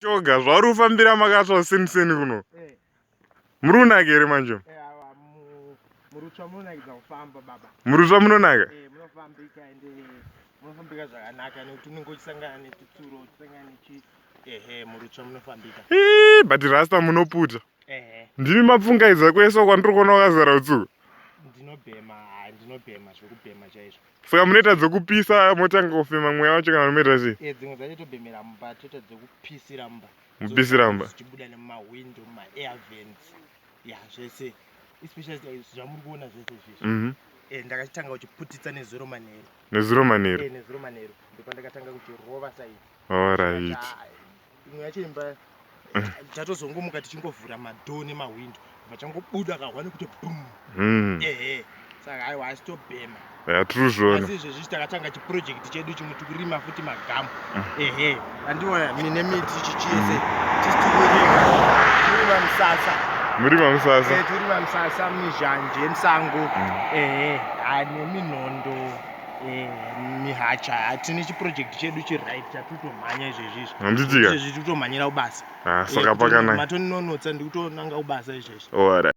Choga zvauri kufambira makatsva seni seni kuno. Eh. Muri kunaka here manje? Eh, murutsva munonakidza kufamba baba. Murutsva munonaka? Eh, munofambika ende munofambika zvakanaka nekuti unenge uchisangana netuturo uchisangana nechi ehe murutsva munofambika. Ii, but rasta munoputa. Ehe. Ndimi mapfungaidza kwese kwandiri kuona wakazara utsuku. Ndinobhema, ndinobhema zvekubhema chaizvo. Saka munoita dzekupisa motanga kufema mweya wacho kana munoita sei? Eh, dzimwe dzacho tobhemera mumba toita dzekupisira mumba. Mupisira mumba. Zvichibuda nemumahwindo, mumaair vents. Ya zvese. Especially zvamuri kuona zvese izvi. Mhm. Eh, ndakachitanga kuchiputitsa nezuro manheru. Nezuro manheru. Eh, nezuro manheru. Ndopandakatanga kuchirova saizi. Alright. Imwe yacho imba tatozongomuka tichingovhura madhoo nemahwindo vachangobuda kahwa nekuti bum. Ehe saka aiwa asi tobhema. Ya true zvona. Asi izvezvi takatanga chiproject chedu chimwe tikurima futi magamu. Ehe andiona mine miti chichiyese tisi tikurima turima musasa. Murima musasa. Eh, turima musasa mizhanje yemusango. Ehe neminhondo eh, mihacha tine chiproject chedu chiright chatutomhanya izvezvi izvi. Handitika. Izvezvi tikutomhanyira kubasa. Ah, saka pakanaka. Matononotsa ndikutonanga kubasa izvezvi. Alright.